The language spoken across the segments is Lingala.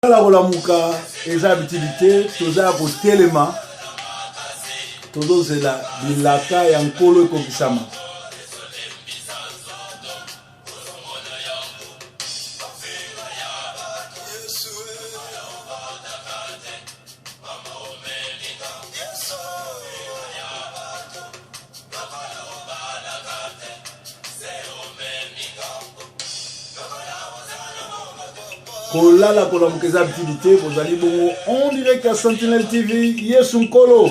Kala kolamuka eza habitude te, toza ya kotelema, tozozela bilaka ya Nkolo ekokisama. Kolala kolamuka eza habitude te, bozali bongo en direct ya Sentinelle TV. Yesu Nkolo.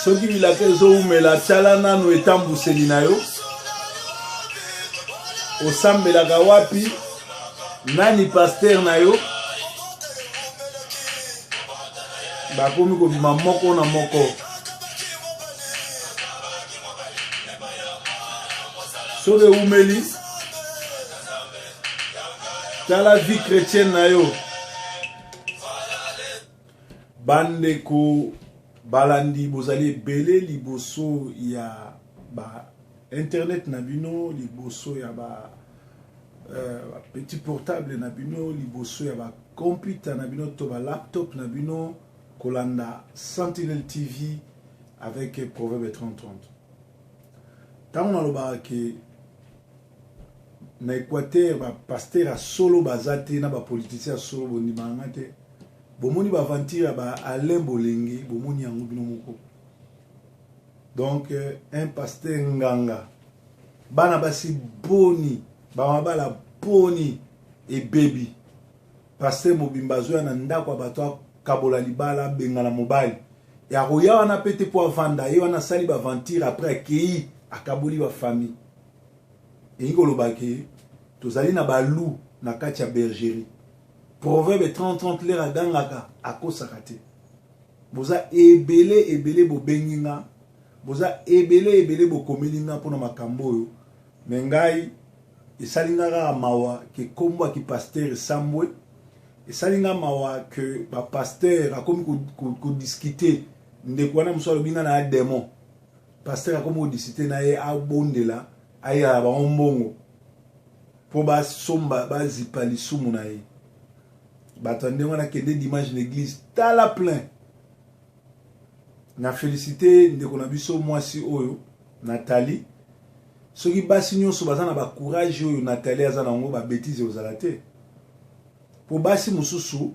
Soki bilaka ezowumela, tala nanu etambuseli na yo, osambelaka wapi, nani pasteur na yo. Bakomi kobima moko na moko. Soki ewumeli, tala vie chrétienne na yo. Bandeko balandi, bozali ebele liboso ya ba internet na bino, liboso ya ba petit portable na bino, liboso ya ba computer na bino to ba laptop na bino, kolanda Sentinelle TV avec Proverbe 3030. Ntango nalobaka ke na Équateur ba pasteur ya solo baza te na ba politicien ya solo, bondimaka nga te. Bomoni ba aventure ya ba Alain Bolenge, bomoni yango bino moko. Donc un pasteur nganga, bana basi boni, bamabala boni ebebi. Pasteur mobimba azoya na ndako ya bato, akabola libala, abengana mobali ya koya wana pe te po avanda ye wana, asali ba aventure, après akei akaboli ba famille. Elingi koloba ke tozali na balu na kati ya bergerie. Proverbe 30-30, lere agangaka akosaka te. Boza ebele ebele bobengi nga, boza ebele ebele bokomeli nga mpona makambo oyo, me ngai esali nga kaka mawa ke kombo ya kipasteur esambwe. Esali nga mawa ke bapasteur akomi kodiskute. Ndeko wana mosusu alobi nga na ya demon. Pasteur akomi kodiskute na ye, abondela ayala bango mbongo mpo basomba bazipa lisumu na ye. Bato ya ndenge wana, kende dimanche na église, tala plein. Na félicité ndeko na biso mwasi oyo Nathalie. Soki basi nyonso baza na bacourage oyo Nathalie aza nango, babétise ozala te. Po basi mosusu,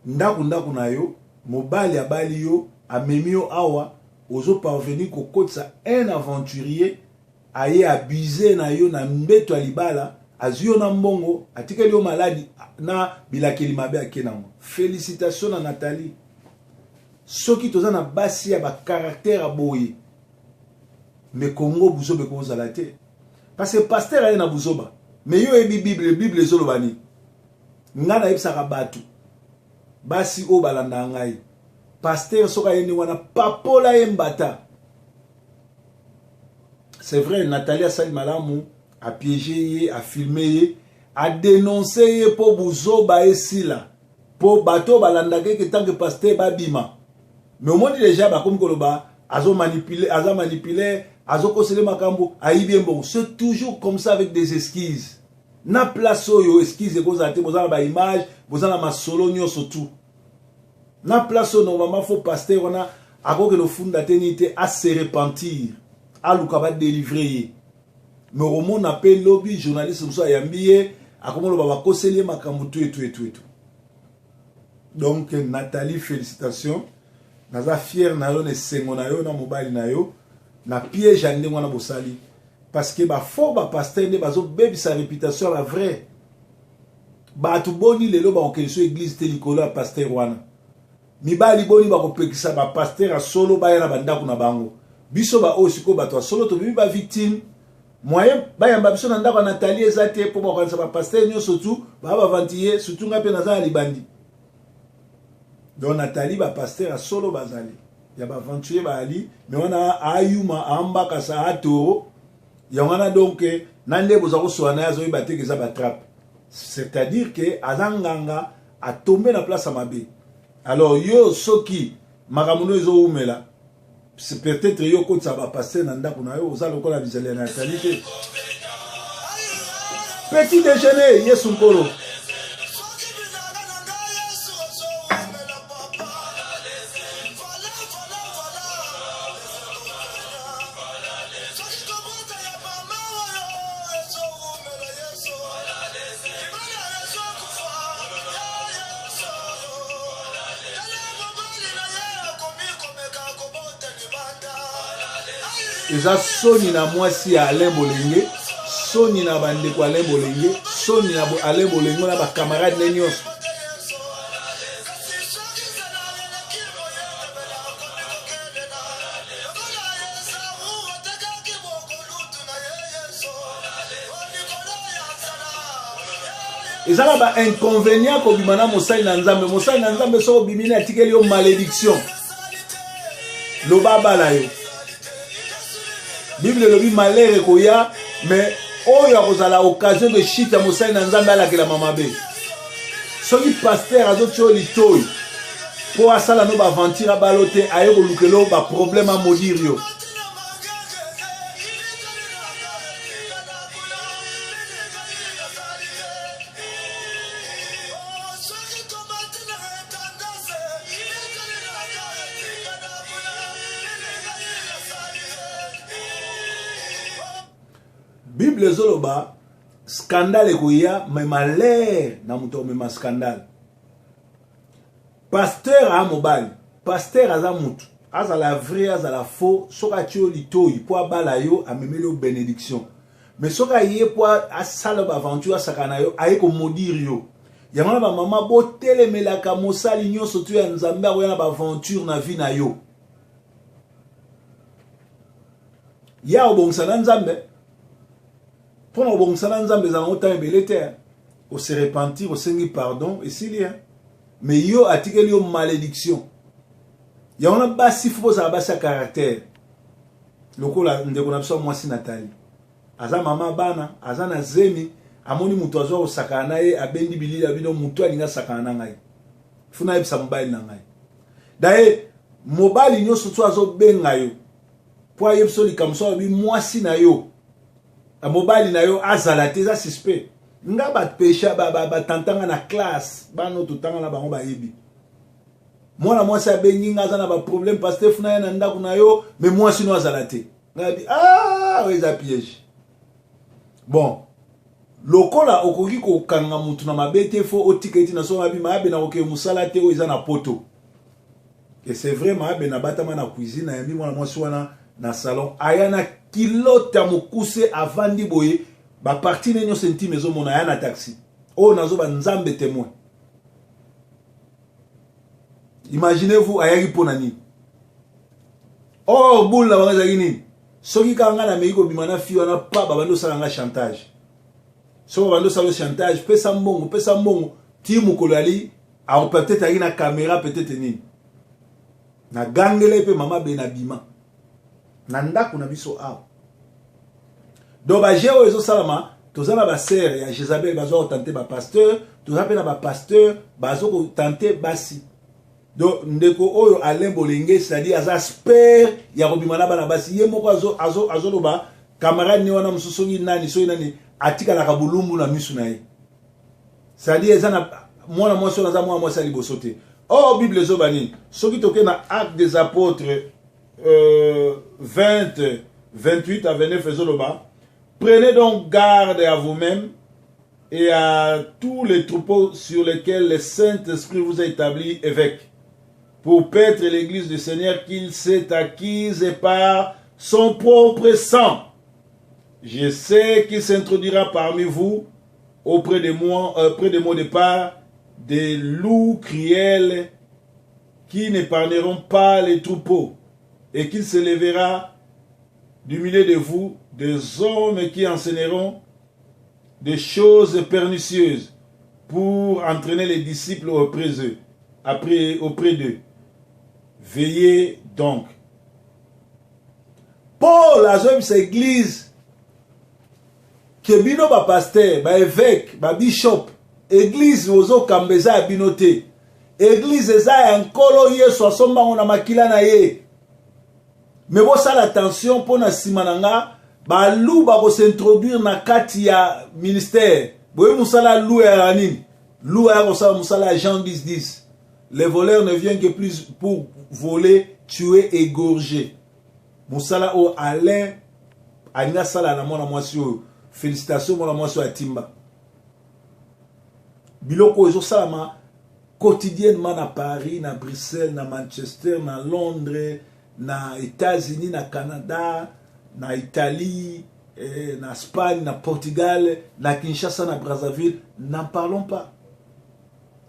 ndako ndako na yo, mobali abali yo, amemi yo awa, ozo parvenir kokotisa un aventurier aye abuse na yo na mbeto ya libala, azwi yo na mbongo, atikeli yo maladi na bilakeli mabe, ake nango. Félicitation na Nathalie. Soki toza na basi ya bacaractère ya boye, me Congo buzoba ekozala te, parce que pasteur aye na buzoba, me yo oyebi Bible, Bible ezoloba nini? Ngai nayebisaka bato basi oyo balandaka ngai, pasteur soki aye ndenge wana, papola ye mbata. C'est vrai, Nathalie asali malamu, apiége ye, afilme ye, adénonce ye mpo buzoba esila, mpo bato oyo balandaka eke tant que pasteur babima. Mais omoni déjà bakomi koloba azo manipuler, aza manipuler, azokosele makambo, ayibi ye mbongo. C'est toujours comme ça, avec des excuses. Na place oyo excuse ekozala te, boza na baimage, boza na masolo nyonso tout. Na place oyo normalement faux pasteur wana akokende ofunda te nini te, ase repentir, aluka badélivre ye. Mais okomona mpe lobi journaliste mosusu ayambi ye, akomoloba bakoseli ye makambo tu etu etu etu. Donc Nathalie, félicitation, naza fier na yo, na esengo na yo na mobali na yo na piège ya ndenge wana bosali, parce que bafaux bapasteur nde bazobebisa réputation ya bavrai. Bato boni lelo bakokende so église te likolo ya pasteur wana? Mibali boni bakopekisa bapasteur ya solo baya na bandako na bango? Biso baoyo sikoyo bato ya solo tobimi bavictime. Moyen bayamba biso na ndako ya Nathalie eza te mpo bakokanisa ba pasteur nyonso tu baa bavantiye, surtout ngai mpe naza na libandi. Donc Nathalie ba pasteur ya solo bazali ya baaventurier baali me wana ayuma ambakasa atoro yango wana. Donc na nde boza kosola na ye, azoyeba te eza batrape, c'est-à-dire ke aza nganga, atombe na place ya mabe. Alors yo soki makambo no ezowumela, peut-être yo okotisa bapasteur na ndako na yo, oza lokola bizali ya Nathalie te. Petit déjeuner, Yesu Nkolo. Eza soni na mwasi ya Alain Bolenge, soni na bandeko Alain Bolenge, soni na Alain Bolenge na bacamarade ne nyonso. Eza na bainconvénient kobima na mosali na Nzambe. Mosali na Nzambe, soki obimi na, atikeli yo malédiction. Loba abala yo, Bible elobi malheur ekoya, mais oyo akozala occasion de chute ya mosali na Nzambe, alakelama mabe. Soki pasteur azotia yo litoi mpo asala no baaventure, abalo te, aye kolukela yo baproblème, amodire yo. Bible ezoloba scandale ekoya, me malheur na moto akomema scandale. Pasteur a mobali, pasteur aza mutu, azala vrai, azala faux, soki atie yo litoi mpo abala yo, amemeli yo bénédiction. Mais soki aye mpo asala baaventure, asaka na yo, aye komodire yo. Yango wana bamama, botelemelaka mosali nyonso tu ya Nzambe akoya na baaventure na vie na yo. Ya obongisa na Nzambe, mpona kobongisa na Nzambe ezala ngo ntango ebele te. Ose repentir, osengi pardon, esili. Mais yo atikeli yo malédiction. Yango wana basi, faut bozala basi ya caractère lokola ndeko na biso ya mwasi Nathalie. Aza mama bana, aza na zemi, amoni moto azwa kosakana na ye, abendi bilili ya bino. Moto alingi asakana na ngai, funa ayebisa mobali na ngai. Daye mobali nyonso to azobenga yo mpo ayebisa likambo, so alobi mwasi na yo, mobali na yo azala te, eza suspect. Nga bapesha batantanga na classe, bana oyo totanga na bango bayebi. Mwana mwasi abengi nga, aza na baproblème: "Pasteur, funa ye na ndako na yo, mais mwasi no azala te." Ngai abi: "Ah, oyo eza piège." Bon, lokola okoki kokanga motu na mabe te, faut otika eti na songo abi mabe na kokende mosala te oyo eza na poto. Et c'est vrai, mabe nabatama na cuisine, nayambi mwana mwasi wana na salon, aya na culotte ya mokuse, avandi boye, bapartie ne nyonso intime ezomona. Aya na taxi oyo nazoba, Nzambe témoin. Imaginez-vous, ayaki mpo na nini? Or boule na bango ezalaki nini? Soki kaka ngai nameki kobima na fille wana, pa babandi osala nga chantage. Soki babandi osala chantage, pesa mbongo, pesa mbongo, ti mokolo ali peut-être ayaki na caméra, peut-être nini, nagangele mpe mama be na bima na ndako na biso awa. Donc baje oyo ezosalama, toza na basere ya Jézabel bazwa kotenter bapasteur, toza mpe na bapasteur bazo kotenter basi. Donc ndeko oyo Alain Bolenge, c'est-à-dire aza spare ya kobima na bana basi. Ye moko azoloba azo, azo camarade ne wana mosusu, soki nani, soki nani, atikalaka bolumbu na misu na ye. C'est-à-dire eza na mwana mwasi wana, aza mwana mwasi ya liboso te. Or Bible ezoba nini? Soki toke na Acte des Apôtres 20 28 à 29, ezoloba: "Prenez donc garde à vous-même et à tous les troupeaux sur lesquels le Saint-Esprit vous a établi évêque, pour paître l'église du Seigneur qu'il s'est acquise par son propre sang. Je sais qu'il s'introduira parmi vous auprès de moi, près de mon départ, des loups cruels qui n'épargneront pas les troupeaux, et qu'il se lèvera du milieu de vous des hommes qui enseigneront des choses pernicieuses pour entraîner les disciples auprès d'eux. Après, auprès d'eux. Veillez donc. Paul azoyebisa église ke bino bapasteur, baévêque, babishop, église ozokamba eza ya bino te. Église eza ya Nkolo Yesu, asombango na makila na ye. Me bosala attention, mpo na nsima na nga balu bakos'introduire na kati ya ministère. Boyebi mosala loup ya nini? Loup aya kosala mosala ya Jean 10 10: "Le voleur ne vient que plus pour voler, tuer, égorger." Mosala oyo Alain alingi asala na mwana mwasi oyo, félicitation, mwana mwasi oyo atimba biloko oyo ezosalama quotidiennement na Paris, na Bruxelles, na Manchester, na Londres, na États-Unis, na Canada, na Italie, na Espagne, na Portugal, na Kinshasa, na Brazzaville, n'en parlons pas.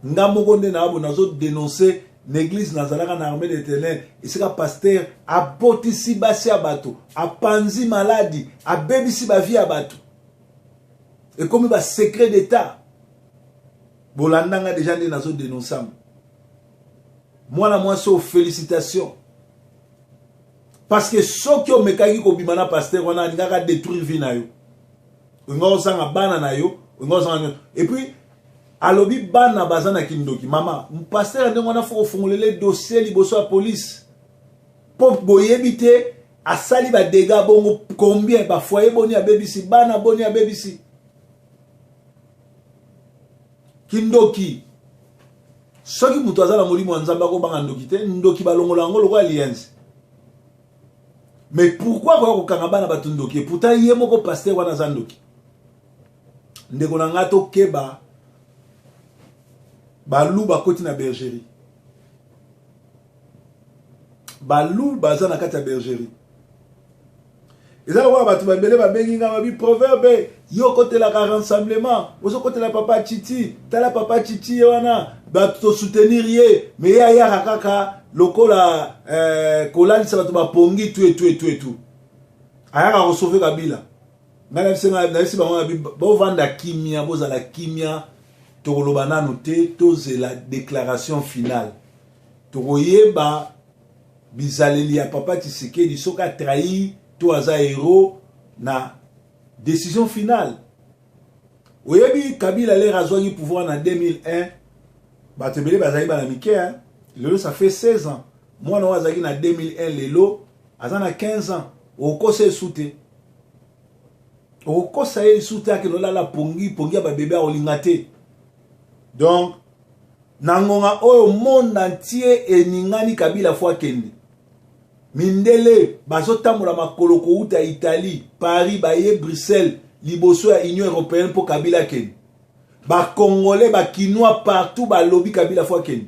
Nga moko nde na bo nazodénonce na église nazalaka na Armée d'Éternel, esika pasteur abotisi basi ya bato, apanzi maladi, abebisi bavie ya bato, ekomi basecret d'état. Bolandanga déjà nde nazodénonce yango. Mwana mwasi oyo, félicitation, parce que soki omekaki kobima na pasteur wana, alingaka détruire vie na yo, olinga kozanga bana na yo, olinga kozanga nyonso. Et puis alobi bana baza na kindoki. Mama pasteur, ndenge wana, fo kofungolele dossier liboso ya police, mpo boyebi te asali badégâts bongo combien, bafoyer boni abebisi, bana boni abebisi. Kindoki, soki moto aza na molimo ya Nzambe, akobanga ndoki te. Ndoki balongola yango lokola lienze. Mais pourquoi koya kokanga bana bato ndoki? Pourtant ye moko pasteur wana aza ndoki. Ndeko na ngai, tokeba, baloup bakoti na bergerie, baloup baza na kati ya bergerie. Eza lokola bato babele babengi nga, babi: "Proverbe, yo okotelaka rassemblement, ozokotela papa Chichi. Tala papa Chichi, ye wana, bato tosoutenir ye, me ye ayaka kaka lokola kolalisa bato bapongi tu etu etu etu, ayaka kosauver Kabila." Ngai nayebisi bango, nabi: "Bovanda kimia, bozala kimia, tokoloba nanu te, tozela déclaration finale, tokoyeba bizaleli ya papa Tshisekedi, soki atrahir to aza héros na décision finale." Oyebi, Kabila lere azwaki pouvoir na 2001, bato ebele bazali bana mike. Lelo ça fait 16 ans. Mwana oyo azalaki na 2001, lelo aza na 15 ans. Okokosa esu te, okokosa ye esu te. Akende olala pongi pongi ya babebe, akolinga te. Donc na ngonga oyo, monde entier eningani, Kabila fo akende. Mindele bazotambola makolo kouta Italie, Paris, baye Bruxelles, liboso ya Union européenne, mpo Kabila akende. Bacongolais, bakinois partout balobi Kabila fo akende.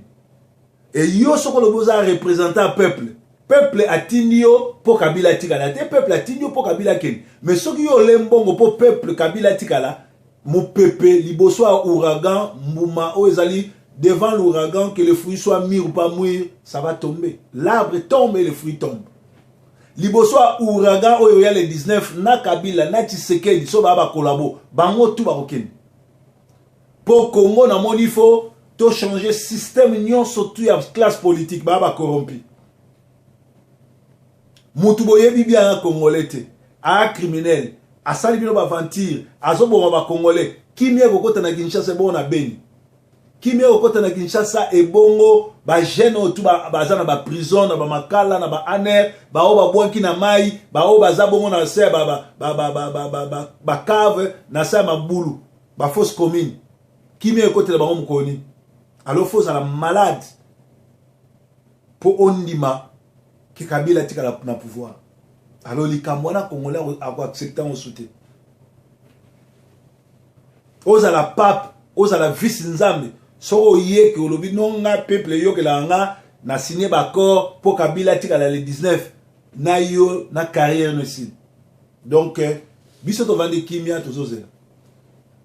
E yo, soki olobi oza représentant ya peuple, peuple atindi yo mpo Kabila atikala te, peuple atindi yo mpo Kabila akende. Mais soki yo ole mbongo mpo peuple Kabila atikala, mopepe liboso ya ouragan, mbuma oyo ezali devant l'ouragan, que le fruit soit mûr ou pas mûr, ça va tomber. L'arbre tombe et le fruit tombe. Liboso ya ouragan oyo ya le 19, na Kabila na Tshisekedi, so baya bacollabo, bango tu bakokende. Mpo Congo, namoni fo tochanger système nyonso tu ya classe politique, baya bacorrompi. Mutu boyebi bien ya Congolais te, aya criminel, asali bino baventure, azoboma Bacongolais. Kimia ekokota na Kinshasa ebongo na Beni, kimia ekokota na Kinshasa ebongo bajeune oyo tu baza na baprison, na bamakala, na baaner, baoyo babwaki na mai, baoyo baza bongo na se ya bacave, na se ya mabulu, bafosse commune, kimia ekotela bango mokolo nini? Alors fo ozala malade mpo ondima ke Kabila atikala na pouvoir. Alors likambo wana, Congolais akoaccepte yango su te. Ozala pape, ozala vice Nzambe, soki oyeke olobi: "No, nga peuple eyokelaka nga, na signe baaccord mpo Kabila atikala le 19", na yo na carrière no esili. Donc biso tovandi kimia, tozozela.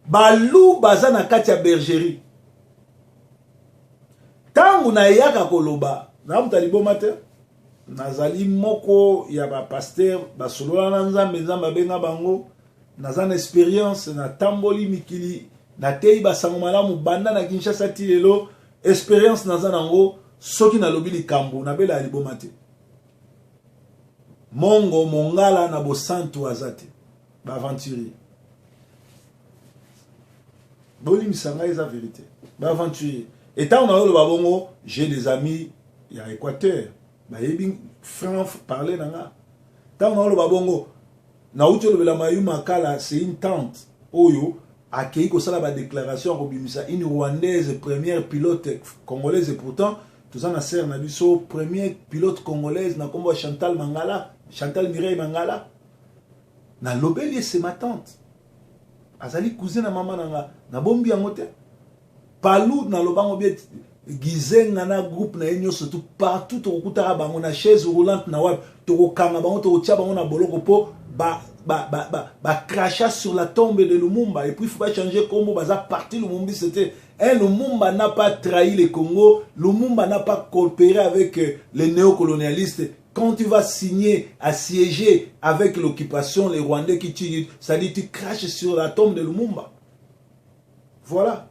Baloup baza na kati ya bergerie. Ntango nayaka koloba na moto aliboma te. Nazali moko ya ba pasteur basolola na Nzambe, Nzambe abenga bango. Naza na experience, natamboli mikili, nateyi basango malamu banda na Kinshasa ti lelo. Experience naza nango, soki nalobi likambo nabela ya liboma te. Mongo mongala na bosantu aza te, ba aventurier. Bolimbisa ngai, eza verite, ba aventurier. Etango nayoloba bongo, j'ai des amis ya Équateur bayebi franc parler na nga. Ntango naoloba bongo, nauti olobela Mayu Makala, c'est une tante oyo akei kosala badéclaration ya kobimisa une Rwandaise première pilote congolaise. Et pourtant toza na sere na biso première pilote congolaise na nkombo ya Chantal Mangala, Chantal Mireille Mangala. Nalobeli ye, c'est ma tante, azali cousin na mama na nga, nabombi yango te. Palu nalobango bien, Gizenga na groupe na ye nyonso, tout partout tokokutaka bango na chaise roulante na wapi, tokokanga bango, tokotia bango na boloko mpo ba ba ba ba, ba cracha sur la tombe de Lumumba. Et puis faut pas changer kombo, baza parti Lumumbi, c'était un Lumumba n'a pas trahi le Congo, Lumumba n'a pas coopéré avec les néocolonialistes. Quand tu vas signer, assiéger avec l'occupation, les Rwandais qui tuent, ça dit tu craches sur la tombe de Lumumba. Voilà.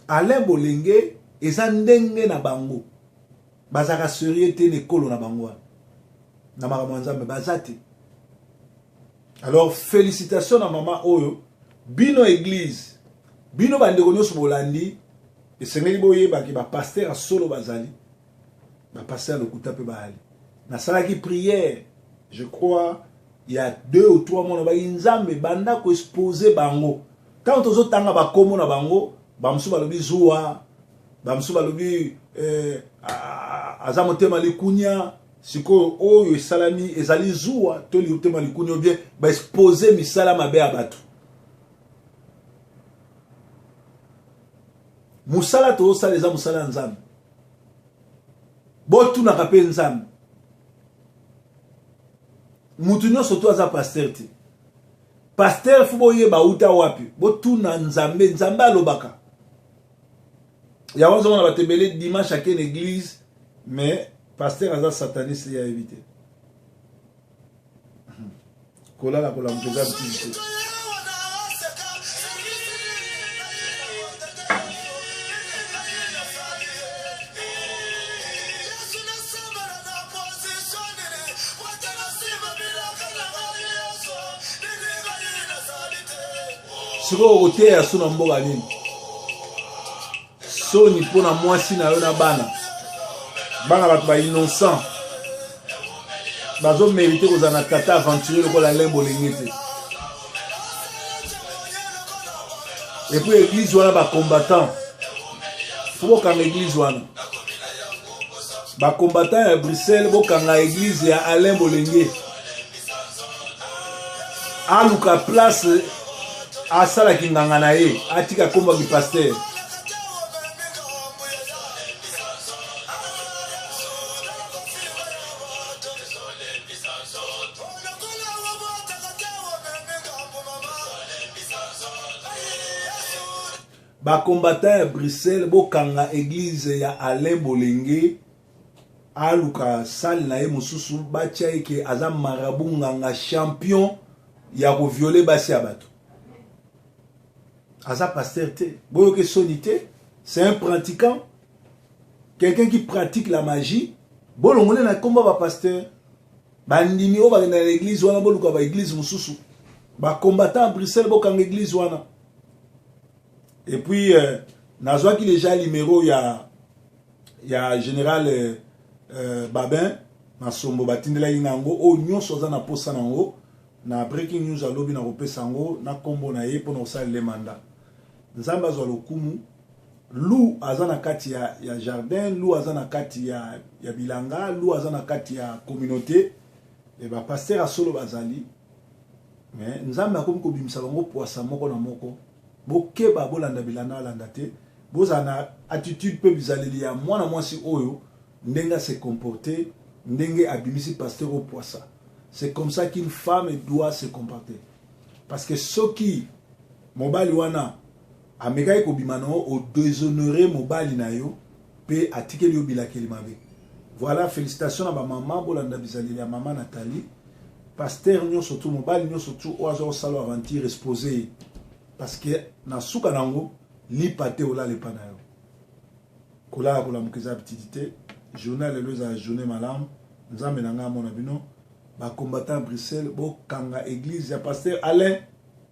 Alain Bolenge eza ndenge na bango bazalaka sérieux te na ekolo na bango wana, na makambo ya Nzambe baza te. Alors félicitation na mama oyo. Bino église, bino bandeko nyonso bolandi, esengeli boyebaki bapasteur ya solo bazali, bapasteur ya lokuta mpe bayali. Nasalaki prière, je crois il y a 2 ou 3 mois, nabaki Nzambe banda koexpose bango. Ntango tozotanga bakombo na bango, bamosusu balobi zuwa, bamosusu balobi aza motema likunya. Sikoyo oyo esalami ezali zuwa to motema likunya, bien baexpose misala mabe ya bato. Mosala tozosala eza mosala ya Nzambe, botunaka mpe Nzambe. Mutu nyonso to aza pasteur te. Pasteur faut boyeba uta wapi, botuna Nzambe. Nzambe alobaka yango. Ozomona bato ebele dimanche ake na église, mais pasteur aza sataniste, ye ayebi te. Kolala kolamuka eza bitiki te. Sikoyo okoteya so na mboka nini? Soni mpo na mwasi na yo na bana, bana bato ba innocent bazomérite kozala na tata aventurier lokola Alain Bolenge te. Et puis église wana, bacombattant, faut bokanga église wana. Bacombattant ya Bruxelles, bokanga église ya Alain Bolenge. Aluka place asalaki nganga na ye, atika kombaki pasteur. Bacombattant ya Bruxelles, bokanga église ya Alain Bolenge. Aluka salle na ye mosusu, batia ye ke aza marabout, nganga champion ya kovioler basi ya bato. Aza pasteur te, boyoki soni te. C'est un pratiquant, quelqu'un qui pratique la magie. Bolongole na nkombo bapasteur. Bandimi oyo bakenda na église wana, boluka baéglise mosusu. Bacombattant ya Bruxelles, bokanga église wana. Et puis nazwaki déjà numéro ya général Babin Masombo, batindelaki nga yango. Oyo nyonso aza na posa na yango, na breaking news alobi na kopesa yango na nkombo na ye mpona kosalela mandat. Nzambe azwa lokumu. Loup aza na kati ya jardin, loup aza na kati ya bilanga, loup aza na kati ya communauté. E bapasteur ya solo bazali, mais Nzambe akomi kobimisa bango poasa moko na moko. Bokeba, bolanda bilanda alanda te. Bozala na attitude mpe bizaleli ya mwana mwasi oyo, ndenge ase comporte, ndenge abimisi pasteur oyo poasa. C'est comme ça qu'une femme doit se comporter, parce que soki mobali wana amekaki kobima na yo, odéshonore mobali na yo mpe atikeli yo bilakeli mabe. Voilà, félicitations na ba mama bolanda bizaleli ya mama Nathalie. Pasteur nyonso tu mobali nyonso tu oyo aza kosala aventure expose ye parce que na suka nango lipa te olala epa na yo. Kolala kolamuka eza habitude te. Journée ya lelo ezala journée malamu. Nzambe na ngai amona bino. Ba combattants ya Bruxelles bokanga église ya pasteur Alain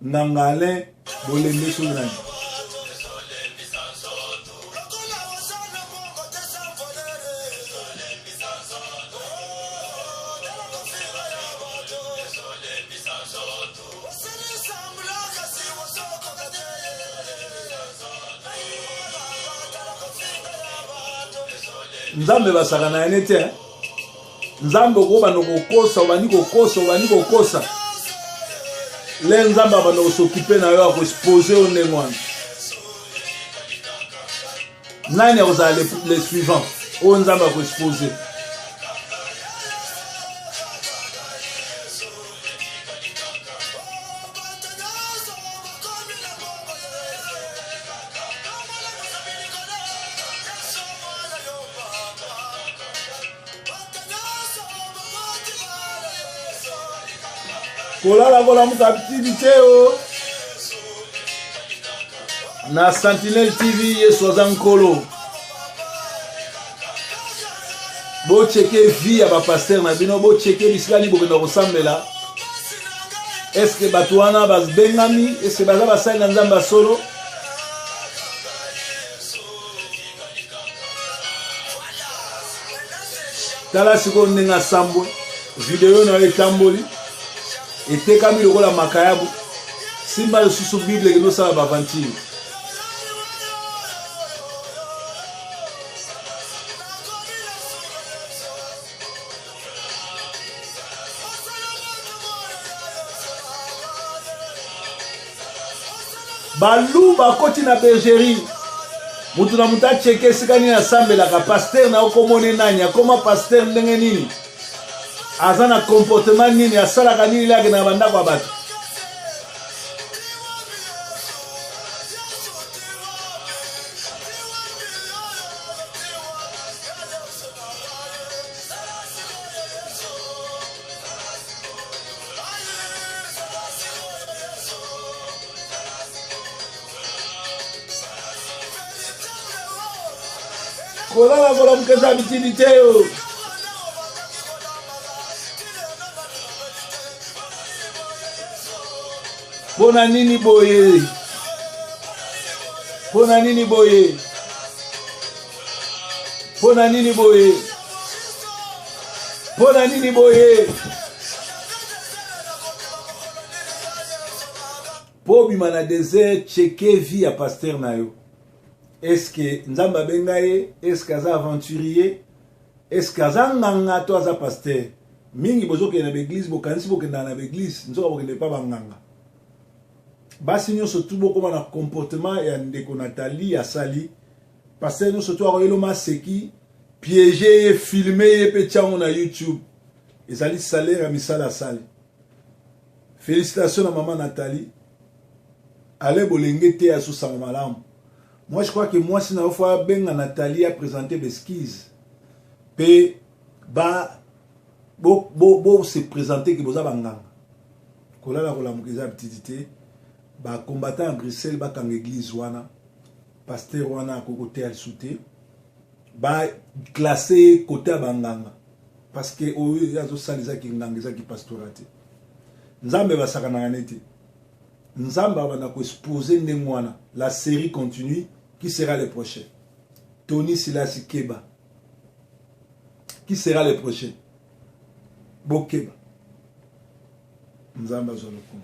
Nganga Alain bolembe soki nani. Nzambe basaka na ye te nzambe okobanda kokosa obandi kokosa obandi kokosa le nzambe abanda kosokipe na yo akoexpose yo ndenge wana nani akozala le, le suivant oyo nzambe akoexpose Kolala kolamuka tv te o na Sentinelle TV Yesu aza nkolo. Bocheke vie ya bapaster na bino, bocheke bisika nini bokenda kosambela. Eske bato wana babengami? Eske baza basali na Nzambe ya solo? Tala sikoyo ndenge asambwe, video na yo etamboli, etekami lokola makayabu. Simba lisusu Bible ekende osala bavantire. Balu bakoti na bergerie, moto na moto acheke esika nini asambelaka. Pasteur na yo komone nani akoma pasteur ndenge nini, aza na comportement nini, asalaka nini, le akendaka bandako ya bato. Kolala kolamuka eza bitindi te yo. Mpo na nini boye? Mpo na nini boye? Mpo na nini boye? Mpo na nini boye? Mpo obima na desert, cheke vie ya pasteur na yo. Est-ce Nzambe abenga ye? Est-ce aza aventurier? Est-ce aza nganga to aza pasteur? Mingi bozokende na baeglise, bokanisi bokendaka na baeglise, nzoka bokende pa banganga. Basi nyonso tu bokoma na comportement ya ndeko Nathalie asali. Pasteur nyonso tu akoyelo maseki, piéger ye, filmer ye pe tiango na YouTube. Ezali salaire ya misala asali. Félicitations na maman Nathalie. Ale bolenge te azo sango malamu. Moi je crois que mwasi na yo faut abenga Nathalie a présenter b'excuses. Pe ba bo bo, bo se présenter que boza banganga. Kolala kolamuka eza habitude te. Ba combattants ya Bruxelles bakanga église wana. Pasteur wana akoki koteya lisusu te. Ba classe ye kote ya banganga. Parce que oyo ye azosala eza kinganga, eza kipastorat te. Nzambe basakanaka ne te. Nzambe abanda koexpose ndenge wana. La série continue. Qui sera le prochain? Tony Silasi Keba. Qui sera le prochain? Bokeba. Nzambe azwa lokumu.